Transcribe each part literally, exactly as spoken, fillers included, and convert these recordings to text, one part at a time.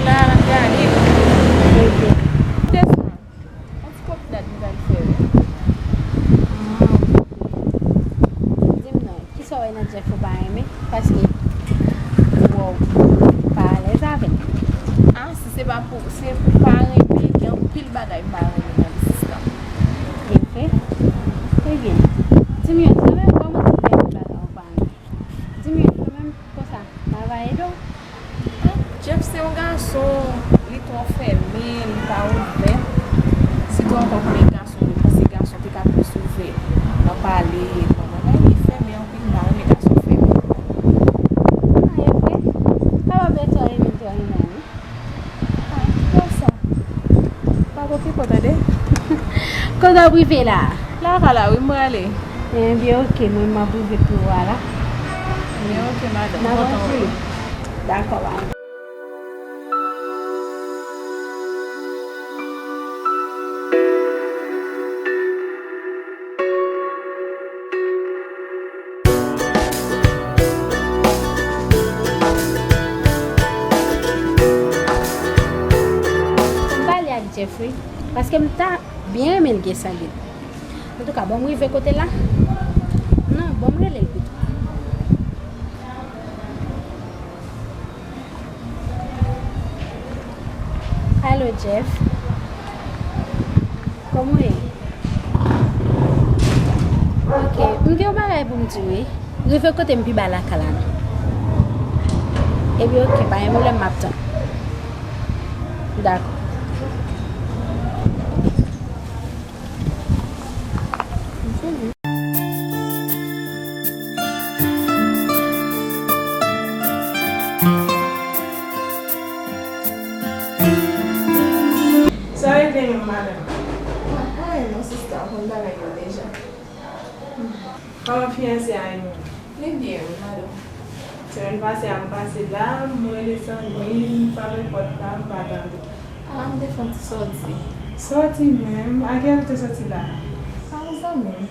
La, n ap gade. Tèt mwen. Yon ti pòp dat m pral fè, wi. Ah, ok. Di m non, kisa w wè nan Jeff ou pa renmen? Paske, wow, pa alèz avè l. Ah, si se pa pou, se pou pa renmen, gen anpil bagay m pa renmen nan li, sista. Evre? Ebyen, di m yon ti bagay, kòman ti bagay ou pa renmen? Di m yon ti bagay menm konsa. M ava ede w. Jeff se yon gason, li twò fèmen, li pa ouvè. Sitou ankò pou lè gason, li panse gason te ka plis ouvè nan pale, nan bagay, li fèmen anpil, m pa renmen gason fèmen. Ah, e vre? Kapab lè twò renmen, twò renmen, wi. Ah, konsa. Pa okipe w, tande? Kote w ap rive la? Lakay la, wi, m prale. Ebyen, oke, mwen, m ap rive tou a la. Ebyen, oke, madanm, m kontan wè w. Dakò, bye. M pale ak Jeff wi, paske m ta byen renmen l gen san grenn. Antouka, bon, m rive kote l la. Non, bon, m rele l pito. Alo, Jeff. Kòman w ye? Ok, m gen yon bagay pou m di w, wi. Rive kote m pi ba lakay la, non. Epi, ok, pa gen pwoblèm, m ap tann. Dakò. Sa rete menm, madanm? Anyen non, sista, ou konn bagay yo deja. Kòman fiyanse a ye menm? Li byen, wi, madanm. Semèn pase a, m pase la, m rele Sandrine, m frape pòt la, m pa tande. A, m te fè yon ti sòti. Sòti menm? A kiyè w te sòti la? A yon zanmi m.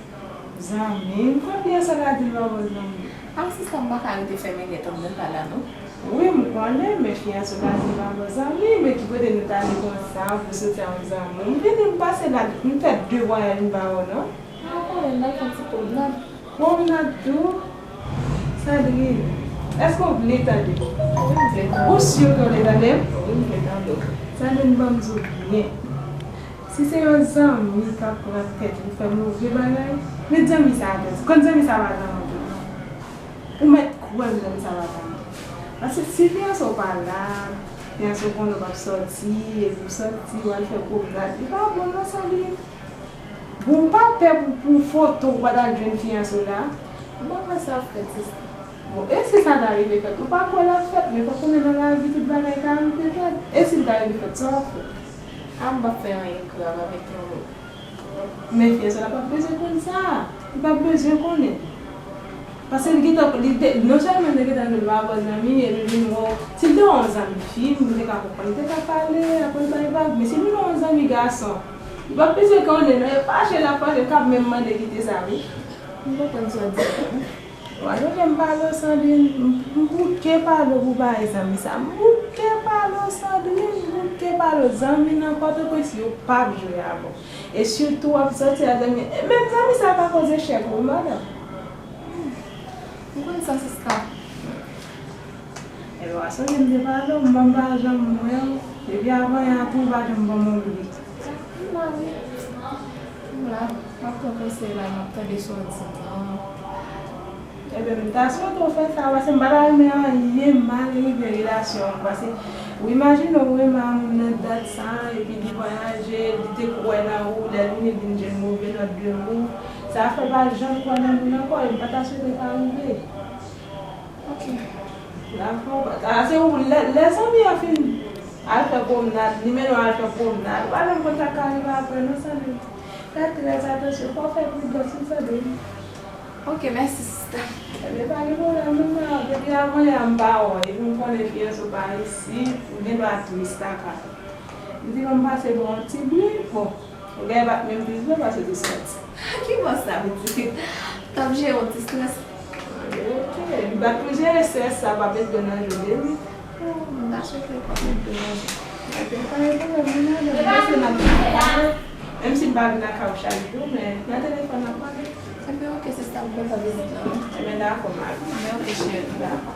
Zanmi m? Kot fiyanse w la di l pa bon zanmi? A, sista, m pa ka rete fèmen nèt anndan kay la, non. Wi, m konnen, men fiyanse w la di l pa bon zanmi, men ki kote nou t ale konsa pou soti a yon zanmi w? M vini, m pase la, m fè de vwayaj, m pa wè w, non. Ou konnen, m al fè yon ti pwomnad. Pwomnad tou? Sandrine, èske w vle tande m? Wi, m vle tande. Ou si ke w vle tande m? Wi, m vle tande w. Sandrine, ban m di w byen. Si se yon zanmi k ap pran tèt li fè move bagay, met zanmi sa atè. Konn zanmi sa pa zanmi w tou non. Ou mèt kwè m zanmi sa pa zanmi w. Paske si fiyanse w pa la, fiyanse w konnen w p ap sòti, epi w sòti, w al fè pwomnad, li pa bon non, Sandrine. Bon, ou pa pè pou, pou foto ou pa t al jwenn fiyanse w la? Bon, mwen sa fè ti. Bon, e si sa ta rive fèt? Ou pa kwè l ap fèt, men fòk konnen nan lavi tout bagay ka rive fèt. E si l ta rive fèt, sa w ap fè? A, m p ap fè anyen grav avèk yon moun. Men fi sa, l p ap bezwen konn sa. Li p ap bezwen konnen. Paske li gentan, li te, non sèlman li te gentan jwenn yon bon zanmi, epi vin wè w. Si l te wè yon zanmi fi, m te ka konprann, li te ka pale, apre l bay vag. Men si li wè yon zanmi gason, li p ap bezwen konnen, non, e fache l ap fache, l ka menm mande kite sa, wi. M konprann sa w di a. Wa, nou janm pale w, Sandrine. M, m bouke pale w pou bagay zanmi sa. M bouke pale w, Sandrine. M bouke pale w. Zanmi nan Pòtoprens, yo p ap jwe avè w. E sitou w ap sòti ak zanmi. E menm zanmi sa pa koz echèk ou, wi, madanm. M konn sa, sista. Ebyen, w a sonje m te pale w, m pa janm wè w. Depi avan yè a tou, ou pa janm ban m yon bri. M la wi. M la. M ap pran konsèy la, m ap tande sa w di m nan. Ebyen, m ta swete w fè sa, paske m pa ta renmen anyen mal rive relasyon an, paske ou imajine w renmen a moun nan dat sa, epi li vwayaje, li te kwè nan ou, lè l vini vin jwenn move nòt de ou, sa fè l pa janm kwè nan moun ankò, e m pa ta swete sa rive. Ok. Dakò. A, se ou, lè, lè zanmi an fin al fè pwomnad, li mennen w al fè pwomnad, ou pa janm konn sa k ka rive apre, non, Sandrine. Fè trè atansyon, fò w fè pridans, wi, Sandrine. Ok, mèsi, sista. Ebyen, pa gen pwoblèm, non, non, depi avan yè a m pa wè w, epi m konnen fiyanse w pa isit, ou gen dwa tris, ta ka. M di, bon, m pase ba w yon ti bri, bon. Ou gen bat menm plis vre paske te sòti. Ki bò sa vle di? T ap jere yon ti strès. Ok, li bat pou jere strès sa, pa met dlo nan je w, wi. Oh, m ta swete pa met dlo nan je w. Ok, pa gen pwoblèm, nou nan je w, se nan pale. Menm si m pa vin lakay ou chak jou, men nan telefòn n ap pale. Ebyen, ok, sista, m kontan vizit la, wi. Ebyen, dakò, m ale. Ebyen, ok, cheri. Dakò.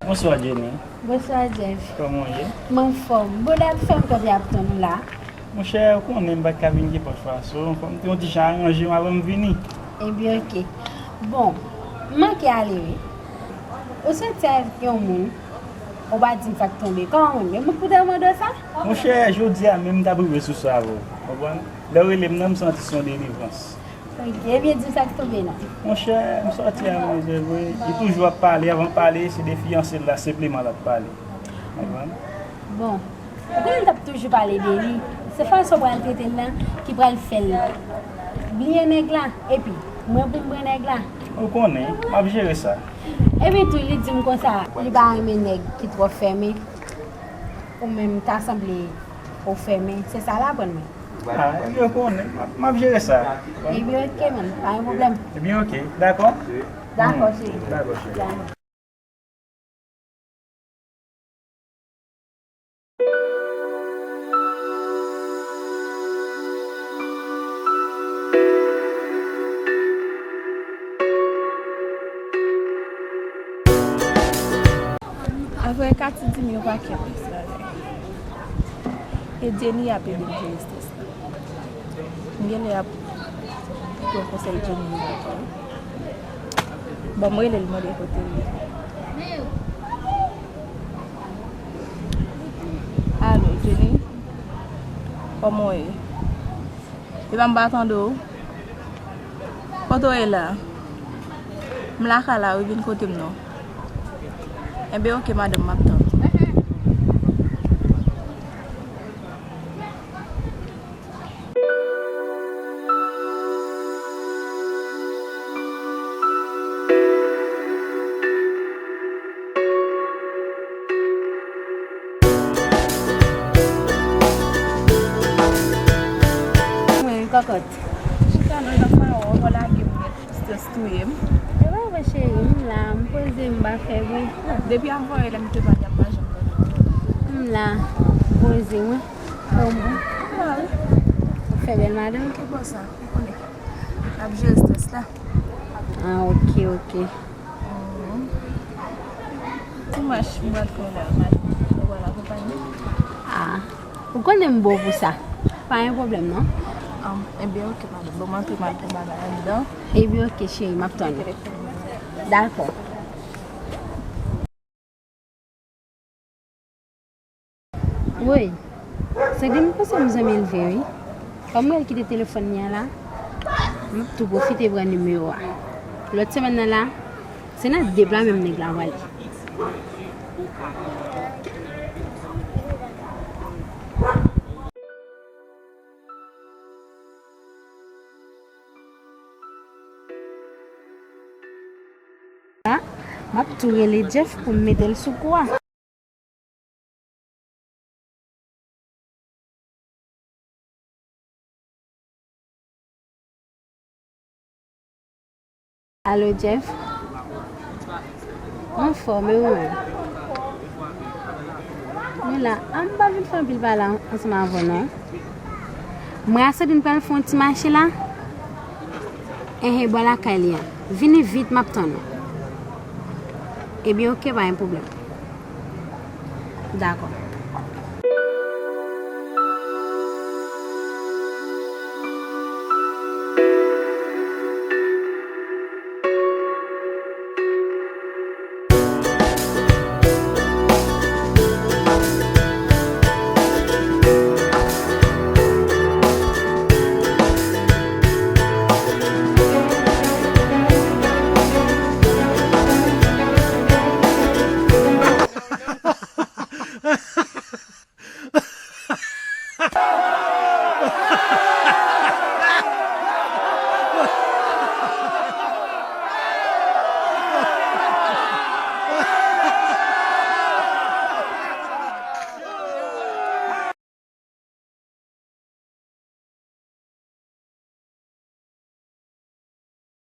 Bonswa, Jenny. Bonswa, Jeff. Kòman w ye? M anfòm. Bon, dat fè m kote ap tann ou la. Monchè, ou konnen m pa t ka vin kenpòt fason. Fò m te yon ti jan aranje m avan m vini. Ebyen, ok. Bon, m manke ale, wi. Ou soti avèk yon moun, ou pa di m sa k tonbe. Kòman moun? Men m koute w mande w sa? Monchè, jodi a menm m t ap rive sou sa avè w. Konprann? Lè w rele m nan, m santi se yon delivrans. Ok, ebyen, di m sa k tonbe non. Monchè, m sòti a yon zè vre. Li toujou ap pale, avan pale, se de fiyanse l la, senpleman l ap pale. Konprann? Bon, ou konnen m t ap toujou pale de li. Se fason w pral trete l lan ki pral fè l bliye nèg la. Epi, mwen pou m pran nèg la. Ou konnen, m ap jere sa. Epi tou, li di m konsa, li pa renmen nèg ki twò fèmen. Ou menm, ta sanble ou fèmen. Se sa l aprann mwen. Ah, ebyen, ou konnen, m ap, m ap jere sa. Ebyen, ok, man, pa gen pwoblèm. Ebyen, ok, dakò? Dakò, cheri. Dakò, cheri. Dakò. Apre Katy di m yon pakèt bagay. E Jenny ap ede m jere strès la. M genlè ap pran konsèy Jenny yo ankò. Bon, m rele l mande kote l ye. Alo, Jenny? Kòman w ye? Epa m pa tande w. Kote w ye la? M lakay la wi, vin kote m non. Enben, ok, madanm, m ap tann ou. Mwen, kòkòt. Chita non, nan fawon, w lage m nèt, strès touye m. E pa vre, cheri, m la, m poze, m pa fè bri. Depi a voye lè m te pale, m pa janm tande w. M la, m poze, mwen. Kòman? M la, wi. Ou fè bèl, madanm? Ki bò sa? Ou konnen. N ap jere strès la. Ah, ok, ok. Ti mach, m pral fè yon lè al mache. Ou pral akonpanye? Ah, ou konnen m bon pou sa. Pa gen pwoblèm, non. Um, ebyen, ok, madanm. Bon, m antre, m al pran bagay anndan. Ebyen, ok, cheri, m ap tann ou. Dakò. Woy, se gen m panse m zanmi l vre, wi. Kòm mwen kite telefòn li an la, m ap tou pwofite pran nimewo a. Lòt semèn nan la, se nan dep la menm nèg la prale. La, m ap tou rele Jeff pou m mete l sou kou a. Alo, Jeff? Anfòm, e ou menm? Mwen la, a, m pa vin fè anpil pale an-, ansanm avè w, non. Mwen a Sandrine pral fè yon ti mache la. Enhen, bò lakay li an. Vini vit, m ap tann ou. Ebyen, ok, pa gen pwoblèm. Dakò.